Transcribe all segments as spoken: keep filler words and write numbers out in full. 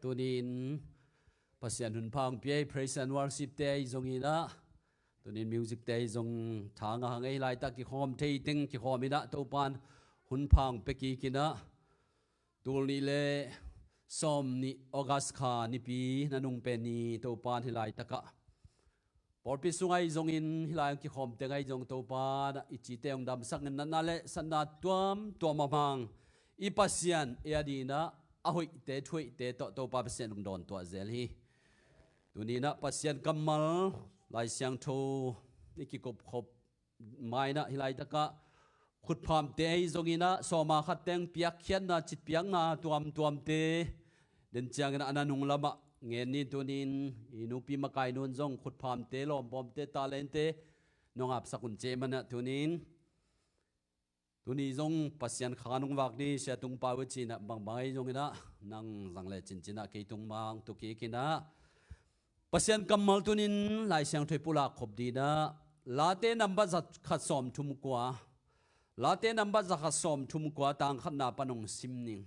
Tunin Pasian hun pha hong pia i praise and worship te ahi zongin ah, tunin music te ahi zong thang a hang ei laitak kikhawm thei teng kikhawm in ah Topan hun pha hong pia kik in ah, tul nih le sawm nih August kha nipi na nung pen ni Topan hi laitak ah pawlpi sung ahi zongin hih lai hong kikhawm teng ahi zong Topa na i cite hong damsak in natna le satna tuamtuam a hmang i Pasian i a dingin ah a hoihte thuhoihte tawh Topa Pasian hong dawntuah zel hi. Tunin ah Pasian kammal Lai Siangtho i kikupkhop ma-in ah hih laitak ah khutphamte ahi zongin ah sawma khat teng piakkhiatna citpiakna tuamtuamte den ciangin ah a nanung lamah ngen ni. Tunin i nupi makai nun zong khutphamte lawmpawmte talente nong apsak un cih man ah tunin tuni zong Pasian kha nong vak ni, Sia Tung Pau, ci-in ah bangbang ahi zongin ah nang zang le cincin ah kei tung mah hong tu kik in ah Pasian kammal tunin Lai Siangtho i pulak khop dingin ah Late nambat za khat sawm thum kua, Late nambat za khat sawm thum kua, tang khatna pan hong sim ning.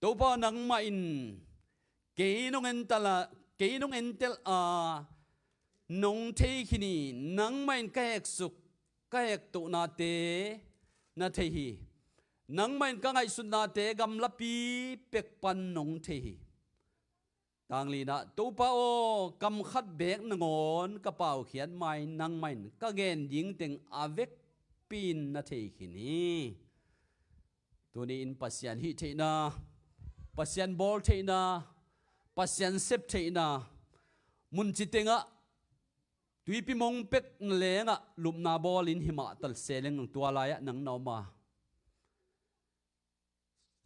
Topa, nangmah in kei nong entel a, kei nong entel a nong thei khin hi. Nangmah in ka heksuk, ka hektohnate na thei hi. Nangmah in ka ngaihsutnate gamlapi pek pan nong thei hi. Tang lina, Topa aw, kam khat beek nangawn ka paukhiat ma-in nangmah in ka gen ding teng a vekpi-in na thei khin hi. Tuni-in Pasian hih theihna, Pasian bawl theihna, Pasian sep theihna, mun ci tengah tuipi mong pek na lengah lupna bawlin himah tal seleng tua lai-ah nang na om a,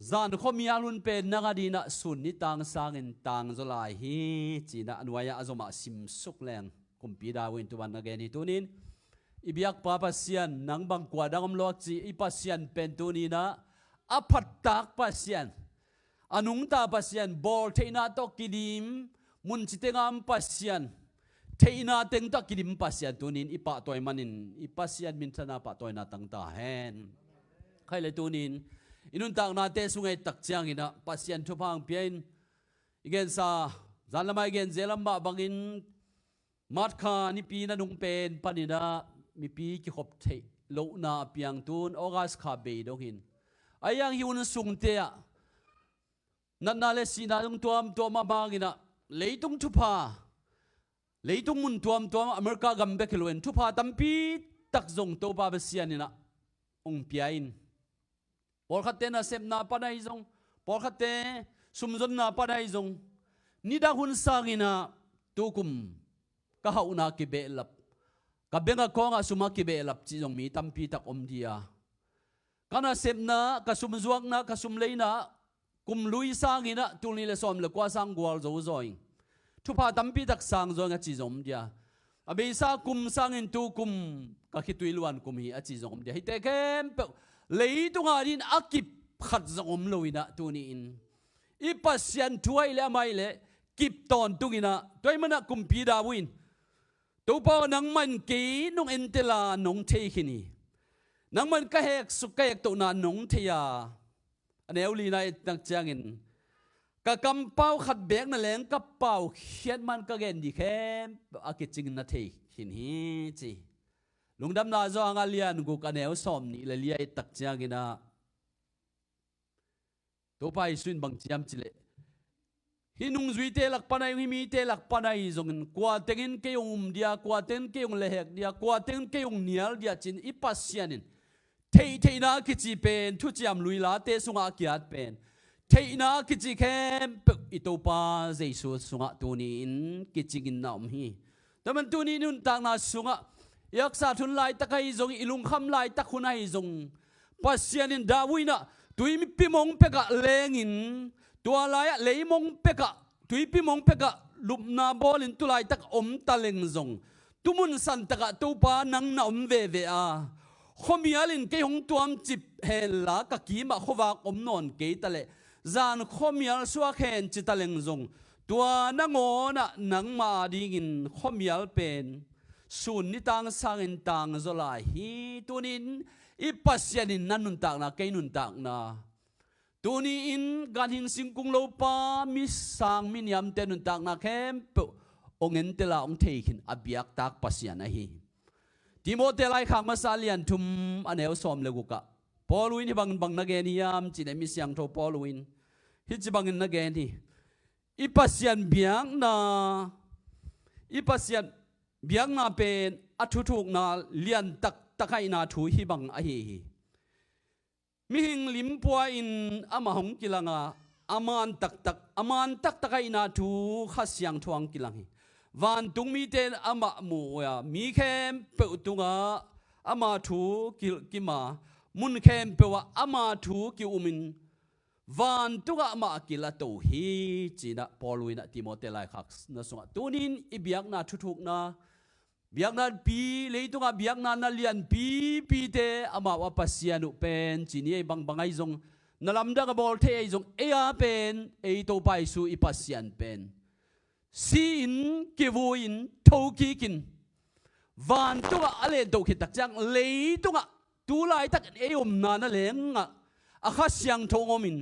zan khuamial hun pen nang a dingin ah sun ni tang sangin tangzaw lai hi, ci-in ah a nuai-ah a zomah simsuk leng kumpi David in tua bang na gen hi. Tunin i biakpa Pasian, nang bang kua dang om lo a ci i Pasian pen tunin ah a phattak Pasian, a nungta Pasian, bawl theihna tawh kidim, mun ci tengah om Pasian, theihna teng tawh kidim Pasian tunin i pahtawi manin i Pasian minthanna pahtawina tang ta hen. Khai le tunin i nuntaknate sung a et tak ciangin ah Pasian thupha hong pia-in i gensa, zan lamah i gen zel lam mah bangin March kha nipi na nung pen panin ah mipi kikhop theih lohna a piang, tun August kha bei dong hi-in, ahi hang hih hun sungte ah natna le sihna zong tuamtuam a hmang in ah leitung thupha, leitung mun tuamtuam, America gam bek hi loin thupha tampi tak zong Topa Pasian in ah hong pia in, pawlkhatte nasepna pan ahi zong, pawlkhatte sumzonna pan ahi zong, nidang hun sangin ah tukum ka hauhna kibehlap, ka bank account ah sum a kibehlap cih zong mi tampi tak om ding a, ka nasepna, ka sumzuakna, ka sumleina kum lui sangin ah tul nih le sawm le kua sang gualzo zaw ing, thupha tampi tak sang zaw ing a ci zong om ding a, a beisa kum sangin tukum ka khitui luan kum hi a ci zong om ding a, hihte khempeuh leitung a dingin a kip khat zong om lo in ah tuni-in i Pasian thu ahih leh amah ahih leh kip tawntung in ah, tua ahih man ah kumpi David in, Topa aw, nangmah in kei nong entel a nong thei khin hi. Nangmah in ka heksuk, ka hektohna nong thei a, a neu lina i et tak ciangin ka kampau khat beek na leng ka paukhiat ma-in ka gen ding khempeuh a kicingin na thei khin hi, ci. Lungdamna Johan a lian guk a neu sawm nih le li a i et tak ciangin ah Topa Jesu in bang ci hiam cih leh, hih nungzuite lak pan ahi zong, hih mite lak pan ahi zongin kua tengin kei hong um ding a, kua tengin kei hong lehhek ding a, kua tengin kei hong nial ding a ci-in i Pasian in theihtheihna a kici pen Thuciam Lui Late sungah a ki-at pen, theihna a kici khempeuh i Topa Jesu sungah tuni-in kicingin na om hi. Tua man tuni i nuntakna sungah i haksat hun laitak ahi zong, i lungkham laitak hun ahi zong, Pasian in David in ah tuipi mong pekah lengin, tua lai-ah lei mong pekah, tuipi mong pekah lupna bawlin tu laitak om ta leng zong, tu mun santakah Topa nang na om veve a, khuamial in kei hong tuamcip henla ka kimah khuavak om nawn kei ta leh, zan khuamial suak hen ci ta leng zong, tua nangawn ah nangmah a dingin khuamial pen sun ni tang sangin tangzaw lai hi. Tunin i Pasian in na nuntakna, kei nuntakna Tuni-in ganhing singkung lopa, misang miniamte nuntakna khempeuh hong entel a hong thei khin a biaktak Pasian ahi hi. Timote laikhak masa lian thum a neu sawm le guk ah Paul in hih bang bang na gen hiam cih leh, mi siangtho Paul in hih ci bangin na gen hi. I Pasian biakna, i Pasian biakna pen a thuthukna lian taktak ahihna thu hih bang ahi hi. Mihing limpua in amah hong kilang a, a man taktak, a man taktak ahihna thu Kha Siangtho ah hong kilang hi. Vantung mite in amah mu uh a, mi khempeuh tungah ama thu ki, kima, mun khempeuh ah ama thu ki-umin, vantung ah amah a kila to hi, ci-in ah Paul in ah Timote laikhakna sungah, tuni-in i biakna thuthukna, biakna pi, leitungah biakna na lianpipite amau a Pasian uh pen, ci ni ei, bangbang ahi zong, na lamdang a bawl thei ahi zong, ei a pen, ei Topa Jesu i Pasian pen si-in, kivui-in, thokikin, vantungah a lentoh khit tak ciang, leitungah tu laitakin ei omna na lengah a Kha Siangtho hong omin,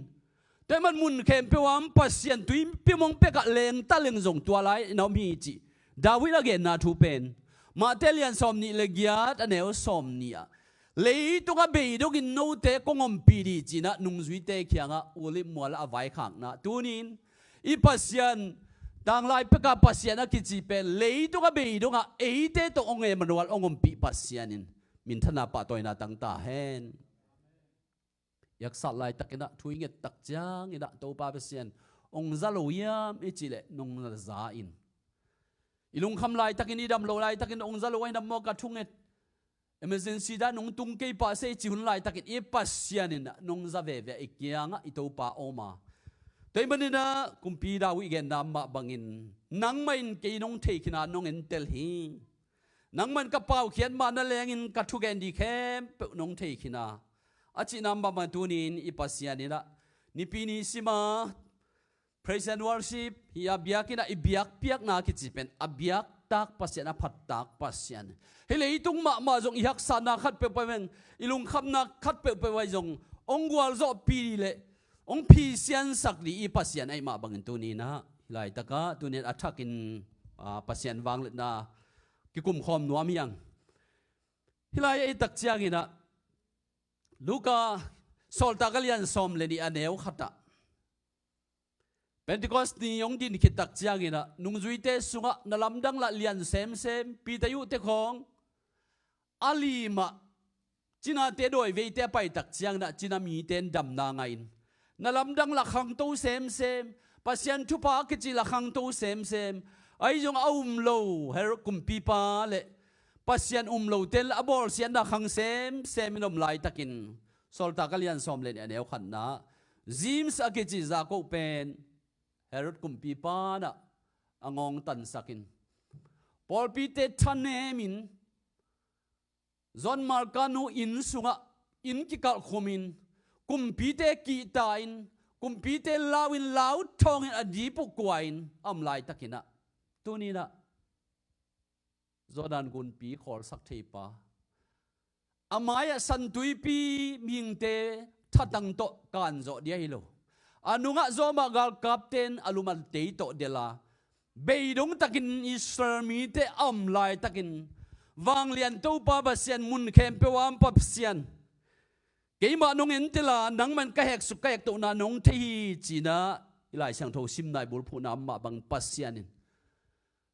tua ahih man mun khempeuh ah Pasian tuipi mong pekah leng ta leng zong, tua lai-in a om hi, cih David a genna thu pen Mate lian sawmnih le giat a neu sawmnih ah, leitungah beidongin note kong ompih ding, ci-in ah nungzuite kiangah ulip mual a vaikhakna, tuni-in i Pasian, tanglai peka Pasian a kici pen, leitungah beidongah eite tawh hong Emmanuel, hong ompih Pasian in minthanna pahtawina tang ta hen. I haksat laitakin ah, thu i nget tak ciangin ah, Topa Pasian hong za lo hiam i cih leh, nong za in. I lungkham laitakin, i dam lo laitakin, hong za lo ahi nam maw ka thunget, emergency dan hong tung kei pah se i cih hun laitakin, i Pasian in ah nong za veve a, i kiangah i Topa om a. Tua ahih manin ah kumpi David i genna mah bangin, nangmah in kei nong thei khin a, nong entel hi. Nangmah in ka paukhiat mah na lengin, ka thugen ding khempeuh nong thei khin a, a cihna mah bang, tuni-in i Pasian in ah Nipi ni sim a praise and worship hi a, biakinn ah i biakpiakna kici pen a biaktak Pasian, a phattak Pasian. Hih leitung mahmah zong i haksatna khat peuhpeuh in, i lungkhamna khat peuhpeuh ahi zong, hong gualzawhpih leh hong phisiansak ding i Pasian ahih mah bangin, tuni-in ah, hih laitakah, tuni-in a thakin, ah, Pasian vangliatna kikumkhawm nuam hi hang. Hih lai ahih tak ciangin ah, Luka Sawltak a lian sawm le nih a neu khat ah, Pentecost ni hong din khit tak ciangin ah, nungzuite sungah na lamdang lah lian semsem, Peter i uh te khawng, a lim ah cinate dawi veite a pai tak ciangin ah, cina mite in damna ngah in, na lamdang lah khangto semsem, Pasian thupha a kici lah khangto semsem, ahi zong a um lo Herod kumpipa le Pasian um lote in lah a bawlsiatna khang semsem in om laitakin, Sawltak a lian sawm le nih a neu khatna ah, James a kici Jakob pen Herod kumpipa in ah a ngawng tansak in, pawlpite thanem in, John Marka nu inn sungah inn kikalh khum in, kumpite kihta in, kumpite lau in, lau thawngin a dip uh kua in a om laitakin ah, tuni-in ah Jordan gunpi khawlsak theipa, a mai-ah San Tuipi mihingte thatang tawh kanzawh ding ahi lo, a nungah Roma galkapte in a lum a tei tawh delh a, beidong takin Israel mite a om laitakin, vanglian Topa Pasian, mun khempeuh a om Pasian, keimah nong entel a, nangmah in ka heksuk, ka hektohna nong thei hi, ci-in ah i Lai Siangtho simna, i bulphuhna mah bangin, Pasian in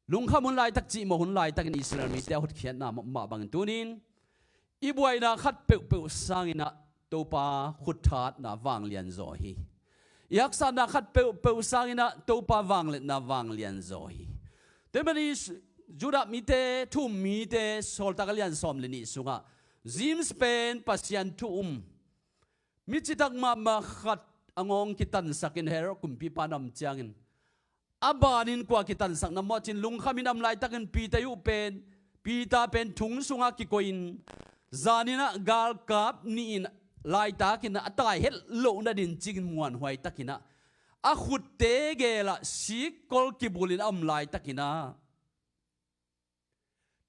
lungkham hun laitak, cihmawh hun laitakin Israel mite a hotkhiatna mah bangin, tuni-in i buaina khat peuhpeuh sangin ah Topa khutthatna vanglian zaw hi. I haksatna khat peuhpeuh sangin ah Topa vangliatna vanglian zaw hi. Tua ahih manin Judah mite, thu um mite, Sawltak a lian sawm le nih sungah James pen Pasian thu um, mi citak mahmah khat a ngawng kitansak in Herod kumpipa in a om ciangin, a banin kua kitansak na maw ci-in lungkham in a om laitakin, Peter i uh pen, Peter pen thong sungah kikoih in, zanin ah galkap nih in laitakin ah a tai het loh nading cingin muanhuai takin ah, a khutte gelah sikkol kibulh in a om laitakin ah,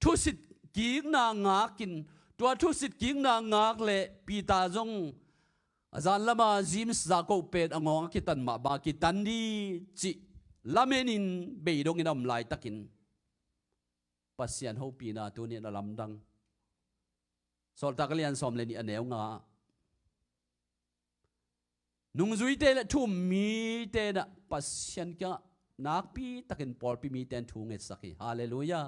thusit kikna ngakin, tua thusit kikna ngak leh Peter zong A zan lama James Jacob pen a ngawng a kitan mah bang a kitan dih cih lamenin bei dongin a om laitakin Pasian hopihna tuni in a lamdang. Sawltak a lian sawm le nih a neu nga ah nungzuite le thu-um mite in ah Pasian kiangah nakpi takin pawlpi mite in thu ngetsak hi. Halleluiah.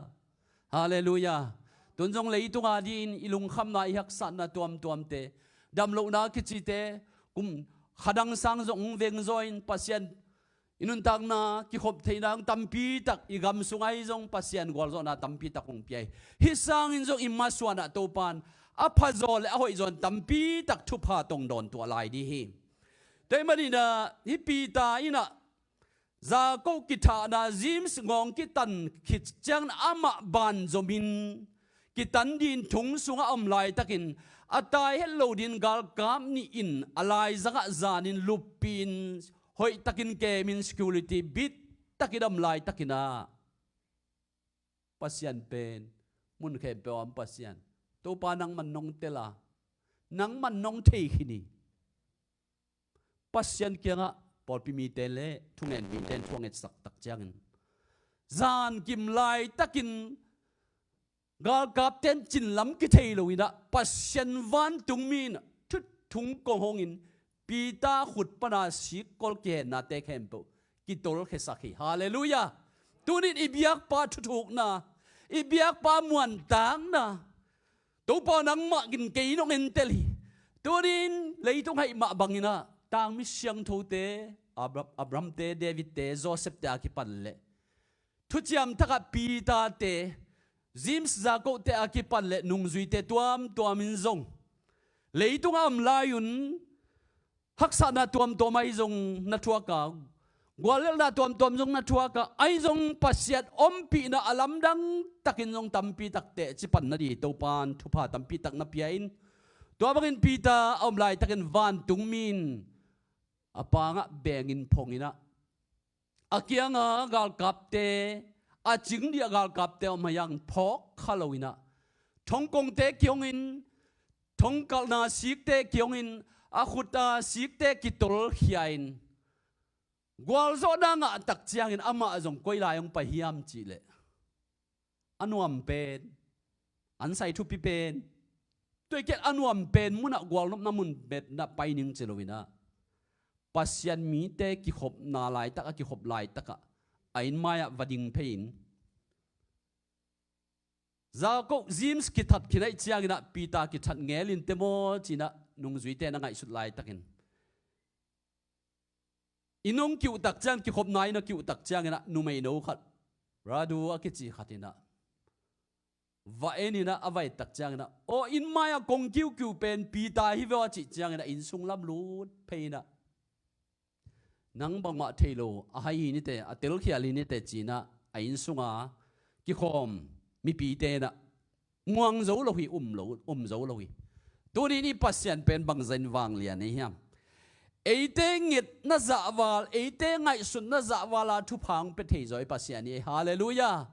Halleluiah. Tun zong leitung a dingin i lungkhamna, i haksatna tuamtuamte, damlohna kicite, kum kha dang sang zong hong veng zaw in Pasian i nuntakna kikhop theihna hong tampi tak, i gam sung ahi zong Pasian gualzawhna tampi tak hong pia hi. Hih sangin zong i masuan ah Topa in a phazaw le a hoihzaw in tampi tak thupha tong dawn tuah lai ding hi. Tua ahih manin ah hih Peter in ah Jacob kithahna James ngawng kitan khit ciangin amah banzomin kitan dingin thong sungah a om laitakin a tai het lo dingin galkap nih in a laizangah zanin luppi-in hoihtakin kemin security bit takin a om laitakin ah Pasian pen mun khempeuh a om Pasian, Topa nangman nong tel a, nangman nong thei khin hi. Pasian kiangah pawlpi mite le thungen mite in thu a ngetsak tak ciangin zan kim laitakin galkapte in cin lam kithei lo in ah Pasian vantungmi in thuthung kong hongin Peter khut pana sikkol kihennate khempeuh kitolkhiasak hi. Halleluiah. Tunin i biakpa thuthukna, i biakpa muantakna, Topa nangmah in kei nong entel hi. Tunin leitung haih mah bangin ah tangmi siangthote, Abra-, Abrahamte, Davidte, Josepte a kipan le thuciam thakah Peterte, James Jacobte a kipan le nungzuite tuamtuam in zong leitung a om lai-un haksatna tuamtuam ahi zong na thuak a, guallelhna tuamtuam zong na thuak a, ahi zong Pasian ompihna a lamdang takin zong tampi tak teci pan nading Topa in thupha tampi tak na pia in, tua bangin Peter a om laitakin vantungmi in a pangah bengin phong in ah a kianga galkapte, a cing dih a galkapte om hi hang phawk kha lo in ah thongkongte kihongin, thongkalhna sikte kihongin, a khuta sikte kitolkhia in gualzawhna ngah tak ciangin amah zong koi lai hong pai hiam cih leh a nuam pen, an sai thupi pen, tua i kiat a nuam pen munah gualnopna mun betna pai ning ci lo in ah Pasian mite kikhopna laitak, a kikhop laitakah a inn mai-ah va ding phei in Jacob, James kithat khin ahih ciangin ah Peter kithat ngel in te maw ci-in ah nungzuite na ngaihsut laitakin inn hong kiuh tak ciang, kikhopna inn a kiuh tak ciangin ah numeino khat, Radu a kici khat in ah va en in ah a va et tak ciangin ah, aw, inn mai-ah kong kiukiu pen Peter hi ve aw a cih ciangin ah inn sung lam lut phei in ah, nang bangmah thei lo, a hai hi ni teh, a telkhial hi ni teh ci-in ah a inn sunga kikhawm mipite in ah muang zo lo hi, um lo, um zo lo hi. Tuni-in i Pasian pen bangzah in vanglian i hiam? Eite ngetna zahval, eite ngaihsutna zahval a thupha hong pia thei zaw i Pasian hi. Halleluiah.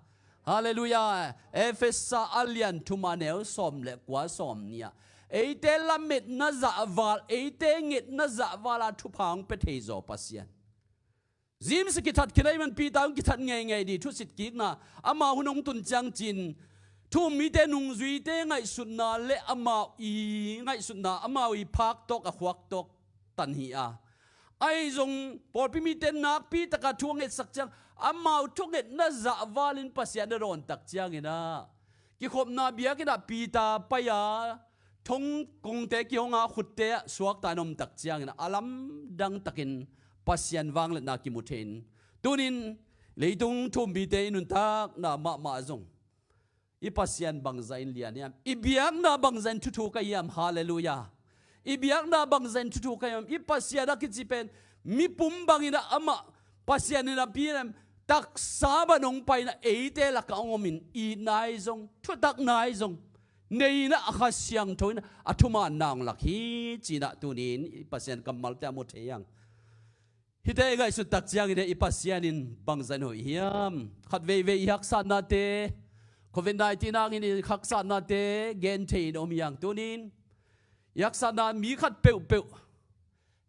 Halleluiah. Efesa a lian thum a neu sawm le kua, sawm nih ah eite lametna zahval, eite ngetna zahval a thupha hong pia thei zaw Pasian. James kithat khin ahih man Peter hong kithat ngeingei ding thusit kikna, amau hun hong tun ciang ci-in thu-um mite nungzuite ngaihsutna le amau i ngaihsutna, amau i phak tawk, a khuak tawk tan hi a, ahi zong pawlpi mite nakpi taka thu a ngetsak ciang amau thungetna zahval in Pasian a dawn tak ciangin ah kikhopna biakinn ah Peter pai a, thongkongte kihong a, khutte ah suakta in om tak ciangin ah a lamdang takin Pasian vangliatna kimu thei in, tuni-in leitung thu-um mite i nuntakna mahmah zong i Pasian bangzah in lian hiam? I biakna bangzah in thuthuk ahi hiam? Halleluiah. I biakna bangzah in thuthuk ahi hiam? I Pasian a kici pen mipum bangin ah amah Pasian in a pi in ah taksa bang hong pai in ah eite lakah hong om in, itna ahi zong, thutakna ahi zong nei in ah, a Kha Siangtho in ah a thumanna hong lak hi ci-in ah tuni-in i Pasian kammalte a mu thei hi hang. Hihte i ngaihsut tak ciangin ah i Pasian in bangzah in hoih hiam? Khat veivei i haksatnate, covid nineteen hangin i haksatnate gen thei in om hi hang. Tuni-in i haksatna mi khat peuhpeuh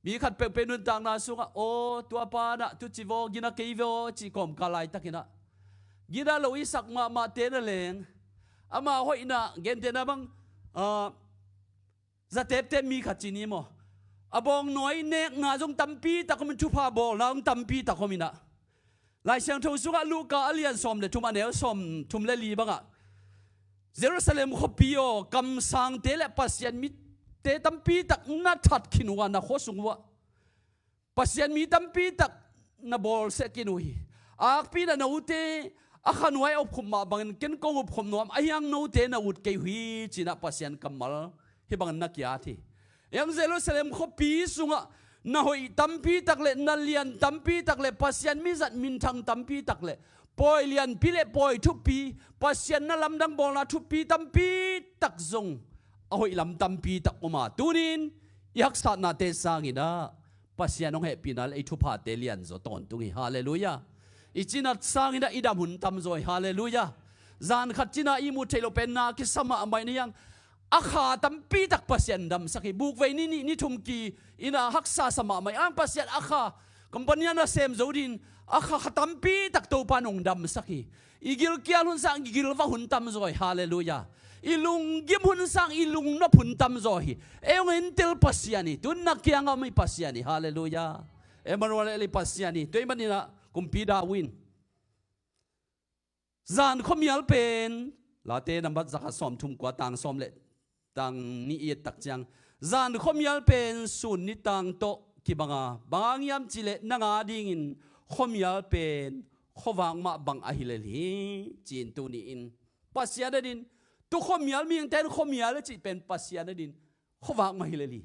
Mi khat peuhpeuh nuntakna sungah, aw, tua pa nah tuci vaw gina kei vaw cih kawmkal laitakinah gina lo i sak mahmahte na leng, ama hoihna gentehna bang, ah, zateptep mi khat ci ni maw, a bawngnawi nekna zong tampi tak om in, thupha bawlna zong tampi tak om inah. Lai Siangtho sungah Luka a lian sawm le thum, a neu sawm thum le li bangah, Jerusalem khuapi aw, kamsangte le Pasian mite tampi tak na that khin uh a, na khua sung uhah Pasian mi tampi tak na bawlsia khin uh hi. Akpi na note a khanuai a upkhop mah bangin ken kong upkhop nuam, ahi hang note na ut kei uh hi, cinah Pasian kammal hih bangin na kiat hi. Ahi hang Jerusalem khuapi sungah na hoih tampi tak le, na lian tampi tak le, Pasian mizat minthang tampi tak le, pawi lianpi le pawi thupi, Pasian na lamdang bawlna thupi tampi tak zong a hoih lam tampi tak om a, tunin i haksatnate sanginah Pasian hong hehpihna le i thuphate lianzaw tawntung hi. Halleluiah. I cinat sanginah i dam hun tamzaw hi. Halleluiah. Zan khat cina i muh theih loh pen na kisa mahmah in, ahi hang a kha tampi tak Pasian damsak hi. Bukvei ni nih, ni thum ki inah haksa sa mahmah in, ahi hang Pasian a kha, company a nasem zo dingin a kha, kha tampi tak Topa in hong damsak hi. I gilkial hun sang i gilvah hun tamzaw hi. Halleluiah. I lunggim hun sang i lungnop hun tamzaw hi. Ei hong entel Pasian hi. Tun na kiangah om hi Pasian hi. Halleluiah. Emmanuel, ei Pasian hi. Tua ahih maninah kumpi David in zan khuamial pen, Late nambat zakhat sawmthum kua, tang sawm le tang nih i et tak ciang, zan khuamial pen sun ni tang tawh kibanga, bang hang hiam cihleh nang a dingin khuamial pen khuavak mah bang ahi lel hi, ci-in tuni-in Pasian adin, tu khuamial mihingte in khuamial a cih pen Pasian adin khuavak mah hi lel hi.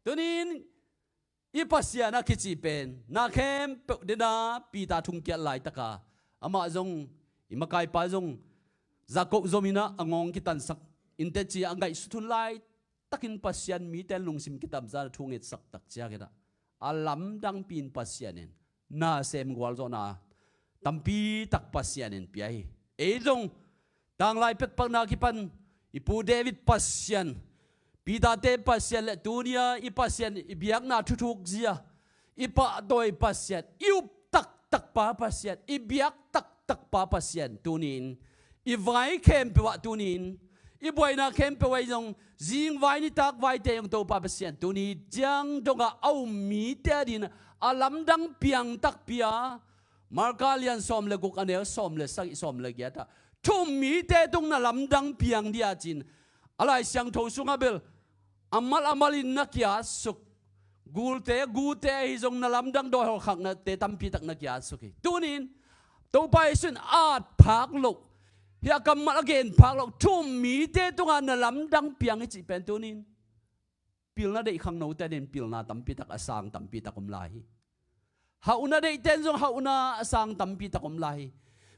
Tuni-in i Pasian a kici pen na khempeuh dena Peter thungkiat laitaka, amah zong, i makaipa zong, Jakob zominah a ngawng kitansak in teci a ngaihsut hun laitakin Pasian mite lungsim kitamzan a thu ngetsak tak cianginah a lamdangpi in Pasian in nasem gualzawhna tampi tak Pasian in pia hi. Ei zong tanglai pekpakna kipan i Pu David Pasian, Peter-te Pasian le tunia i Pasian, i biakna thuthukzia, i pahtawi Pasian, i up taktakpa Pasian, i biak taktakpa Pasian, tuni-in i vai khempeuh ah tuni-in i buaina khempeuh ah i zong zingvai nitak vaite zong Topa Pasian tuni ciang dongah a um mite adin a lamdang piang takpi a, Marka lian sawm le guk, a neu sawm le sagih, sawm le giatah thu um mite tung na lamdang piang dia cin a Lai Siangtho sungah bel a mal a malin na kiatsuk, gulte gute ahi zong na lamdang dawi hawlkhaknate tampi tak na kiatsuk hi. Tuni-in Topa Jesu in a at phak loh, hih a kammal a gen phak loh thu um mite tungah na lamdang piang hi cih pen tuni-in pilna deih khangnote adin pilna tampi tak a sang tampi tak om lai hi. Hauhna deihte in zong hauhna a sang tampi tak om lai hi.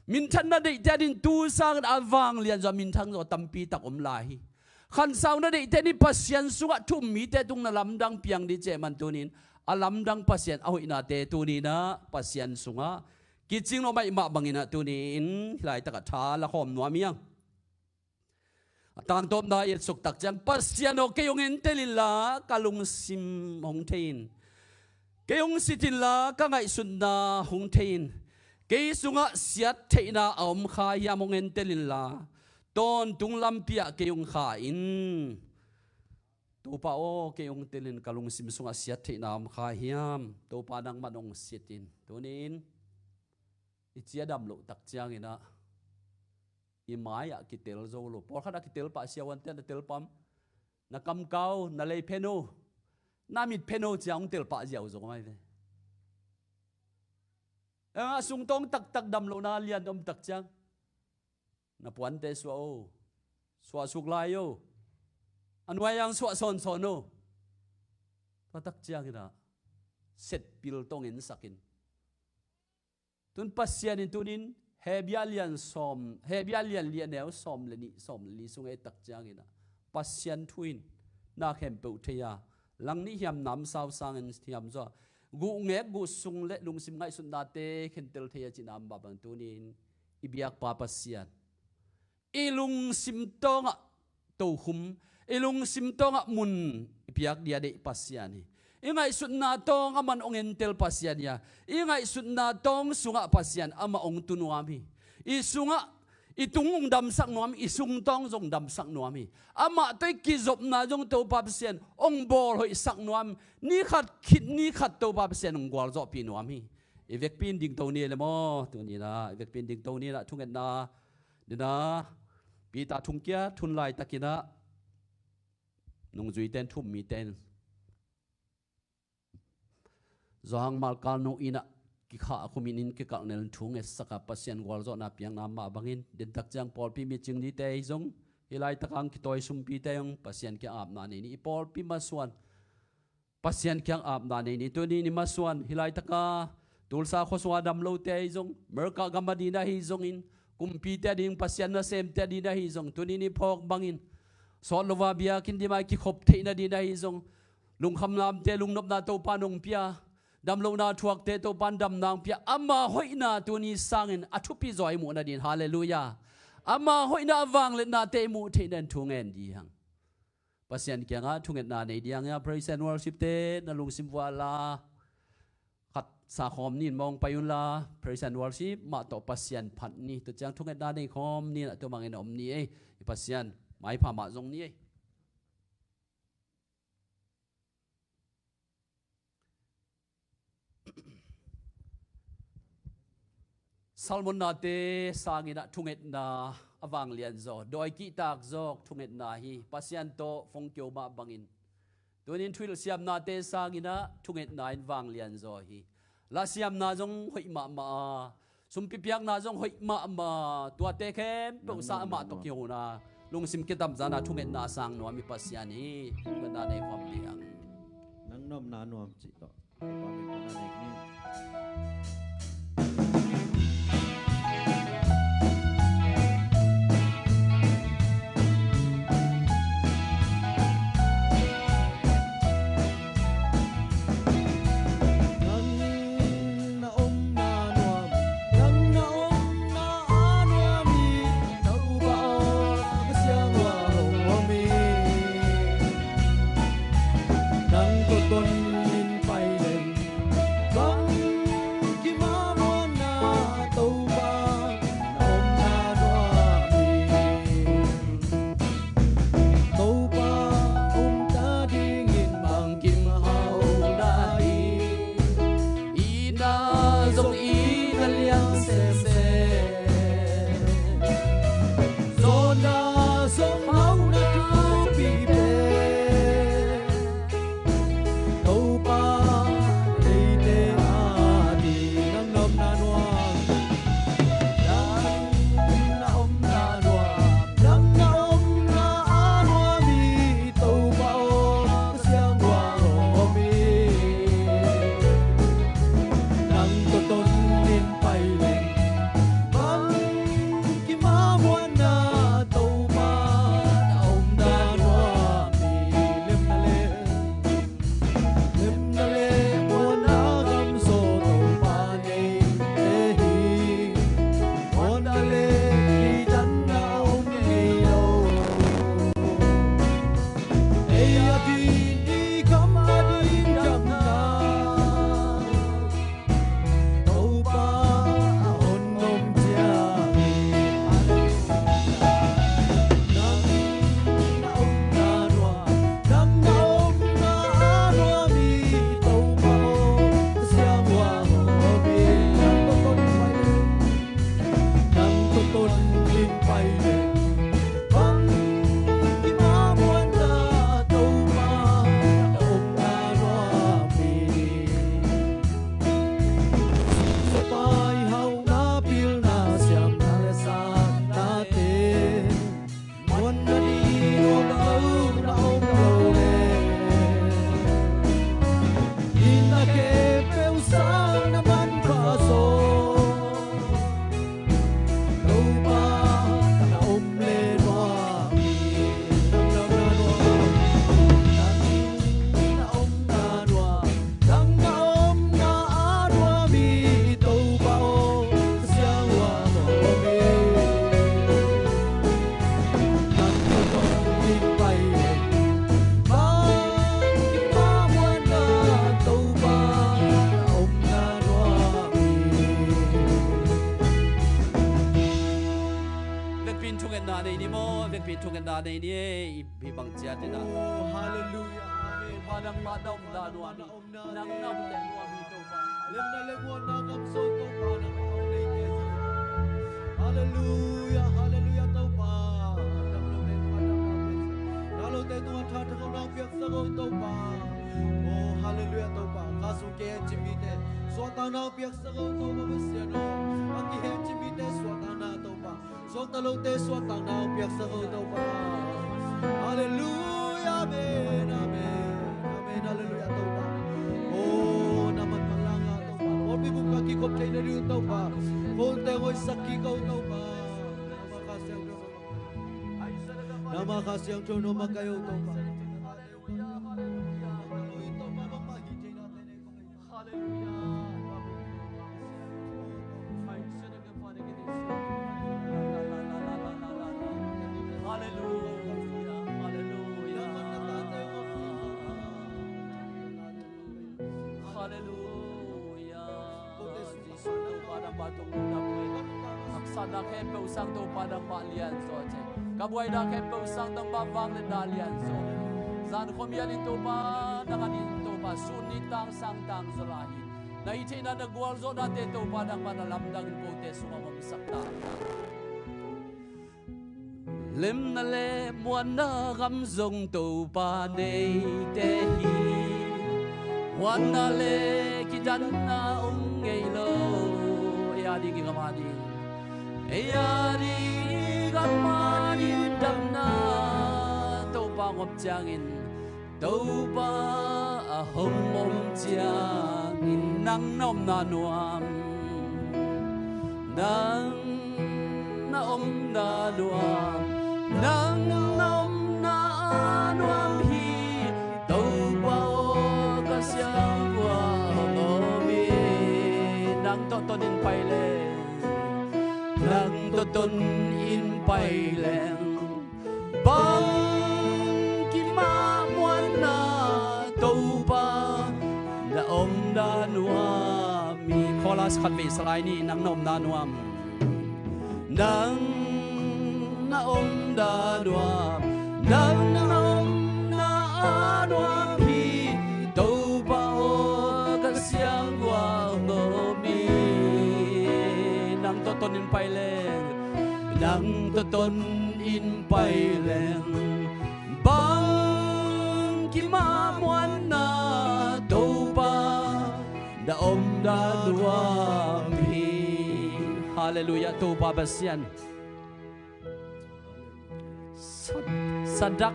Minthanna deihte adin tu sangin a vanglian zaw a minthang zaw tampi tak om lai hi. Khansauna deihte in i Pasian sungah thu um mite tung na lamdang piang ding cih man tuni-in a lamdang Pasian a hoihnate tuni-inah Pasian sungah kicing lo maimah banginah tuni-in hih laitakah tha la khawm nuam hi hang. A tangtawpna i etsuk tak ciang, Pasian aw, kei hong entel inla ka lungsim hong thei in. Kei hong sit inla ka ngaihsutna hong thei in. Kei sungah siattheihna a om kha hiam hong entel inla, tawntung lampi ah kei hong kha in. Topa aw, kei hong tel in, ka lungsim sungah siattheihna a om kha hiam? Topa nangman hong sit in. Tuni-in i ci a dam loh tak cianginah i mai-ah kitel zo lo. Pawlkhat a kitel pah, siavuante na tel pah, na kamkau, na lei phen o, na mit phen o cia hong tel pah ziau zo mai ve. A sungtawng taktak dam lohna lian om tak ciang na puante suah o, suahsuk lai o, a nuai-ang suah sawnsawn o. Tua tak cianginah setpil tawh ngensak in. Tun Pasian in tunin Hebia lian sawm, Hebia lian li a neu sawm le nih, sawm le li sung ei tak cianginah Pasian thu in na khempeuh thei a, langnih hiam namsau sangin hiam zaw a, guhngek guhsung le lungsim ngaihsutnate khentel thei a cihna om babang tunin i biakpa Pasian, i lungsim tawngah tokhum, i lungsim tawngah mun i piak dia deih Pasian hi. I ngaihsutna tawng amah in hong entel Pasian hi a, i ngaihsutna tawng sungah Pasian amah hong tu nuam hi. I sungah, i tung hong damsak nuam hi, i sung tawng zong damsak nuam hi. Amah tawh i kizopna zong Topa Pasian hong bawlhoihsak nuam hi. Ni khat khit ni khat Topa Pasian hong gualzawhpih nuam hi. I vekpi in dingto ni ei le maw? Tuni in ah i vekpi in dingto ni in ah thungetna dingin ah Peter thongkiat hun laitakin ah nungzuite in, thu-um mite in Johan Malkal nu inn ah kikhah a, khum in inn kikalh nel in thu ngetsak a, Pasian gualzawhna piakna mah bangin, dentak ciang pawlpi micing dite ahi zong, hih laitak a hong kitawi sumpite zong Pasian kiang apna nei ni. I pawlpi masuan Pasian kiang apna nei ni. Tuni in i masuan, hih laitak a Tulsa khuasung a dam lote ahi zong, America gam a ding ahi zongin, kumpite a ding, Pasian nasemte a ding ahi zong, tuni in i phawk bangin, sawt lo a biakinn dim a i kikhop theihna ding ahi zong, lungkham lamte lungnopna Topa in hong pia, damlohna thuakte Topa in damna hong pia, ama hoihna tuni sangin a thupi zaw i muhna ding. Halleluiah. Ama hoihna a vangliatnate i muh theihna in thu ngen ding hi hang. Pasian kiangah thungetna nei ding hi a, praise and worship te na lungsim vuah la, khat sa khawm ni in mawng pai un la, praise and worship mah tawh Pasian phat ni. Tua ciang thungetna nei khawm ni in ah tua bangin a om ni ei. I Pasian maipha mah zong ni ei. Salmon nate sangin ah thungetna a vanglian zaw, dawi kihtak zawk thungetna hi. Pasian tawh phone kio mah bangin, tuni in thuhilh siamnate sangin ah thungetna in vanglian zaw hi. La siamna zong hoih mahmah a, sumpi piakna zong hoih mahmah a, tuate khempeuh sang amah tawh kihona, lungsim kitamzan a thungetna sang nuam i Pasian hi. Thungetna nei khawm ding hi hang. Nang nopna nuam cih tawh. Nang tawh ton in pai leng, bang Pi thungen dan ei ni ei, i bang ciat in ah. Oh, halleluia, amen. Pa nangmah na omna nuam hi. Nang na omna nuam hi Topa. Lemna le muanna gam zong Topa nangmah a om neite hi. Halleluia, halleluia Topa. Nang lote tungah tha thakna piaksak o Topa. Oh, halleluia Topa. Ka sung kihencip mite suahtakna piaksak o Topa Pasian aw. A kihencip mite suahtakna Topa. Suakta lote suahtakna piaksak o Topa. Halleluia, amen, amen, amen, halleluia Topa. Oh, na man manlang a Topa. Pawlpi bup ka kikhop theihna ding Topa. Kote hoihsak kik o Topa. Nangmah Kha Siangtho nangmah kai o Topa. Halleluia, halleluia. Halleluia. Halleluia. Halleluia. Halleluia. Jesu Topa nangmah tungah na buai. Haksatna khempeuh sang Topa nangmah lianzaw ci. Ka buaina khempeuh sang nangmah vangliatna lianzaw. Zan khuamial in Topa nang an in Topa sun ni tang sang tang zaw lai hi. Na hih theihna na gualzawhnate Topa nangmah na lamdang in kote sungah hong omsak ta. Lemna le muanna gam zong Topa neite hi. Huanna le kidanna om ngei lo. Ei a ding i gam a ding, ei a ding i gam a ding damna Topa hong om ciangin Topa a hong om ciangin nang na omna nuam, nang na omna nuam, nang na omna nuam hi. Topa aw ka siangkua hong om hi. Nang tawh ton in pai leng, nang tawh ton in pai leng. Bang kimah muanna Topa na omna nuam hi. Chorus khat vei sa lai ni, nang na omna nuam. Nang na omna nuam, nang na omna nuam hi. Topa aw ka siangkua hong om hi. Nang tawh ton in pai leng, nang tawh ton in pai leng. Bang kimah muanna Topa na omna nuam hi. Halleluia Topa Pasian. Sa-, Sadrak,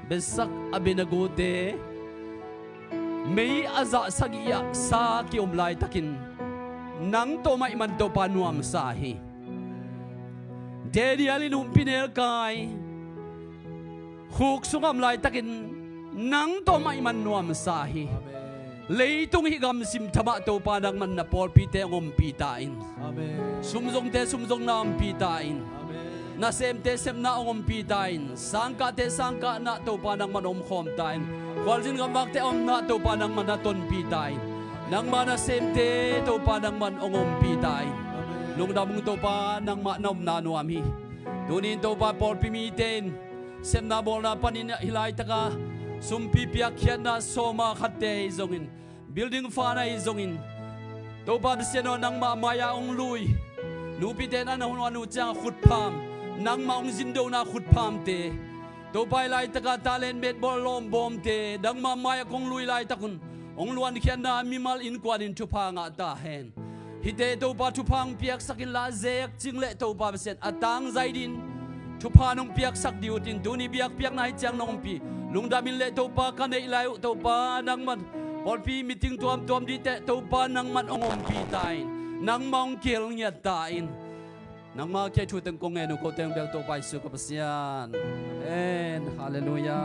Mesak, Abednego te mei a zah sagih ah sa ki-om laitakin nang tawh mah i man Topa nuamsa hi. Daniel in humpinelkai khuk sungah om laitakin nang tawh mah i man nuamsa hi. Amen. Leitung hih gamsim thamah Topa nangman na pawlpite hong ompih ta in. Amen. Sumzongte sumzongna ompih ta in. Amen. Nasemte sepna hong ompih ta in. Sangkahte sangkahna Topa nangman omkhawm ta in. Khualzin gamvakte omna Topa nangman na tonpih ta in. Nangma nasemte Topa nangman hong ompih ta in. Amen. Lungdam ung Topa, nangmah na omna nuam hi. Tuni in Topa pawlpi mite in sepna bawlna panin hih laitaka sumpi piakkhiatna sawma khatte ahi zongin, building fana ahi zongin, Topa Pasian aw, nangmah mai-ah hong lui nupite in an hong luan uh ciangah khutpham, nangmah hong zindona khutphamte, Topa hih laitaka talent metbawl lawmbawmte nangmah mai-ah kong lui laitak un hong luankhiatna mimal innkuan in thupha ngah ta hen. Hihte Topa thupha hong piaksak inla, zek cing leh Topa Pasian a tangzai dingin thupha nong piaksak ding uh tin, tuni biakpiakna hi ciang nong ompih. Lungdam in leh Topa ka neih lai uh Topa nangman, pawlpi meeting tuamtuam dingte Topa nangman hong ompih ta in, nangmah hong kihel ngiat ta in. Nangmah kiang thu teng kong ngen uh, kote hong biak Topa Jesu ka Pasian. Amen. Halleluia.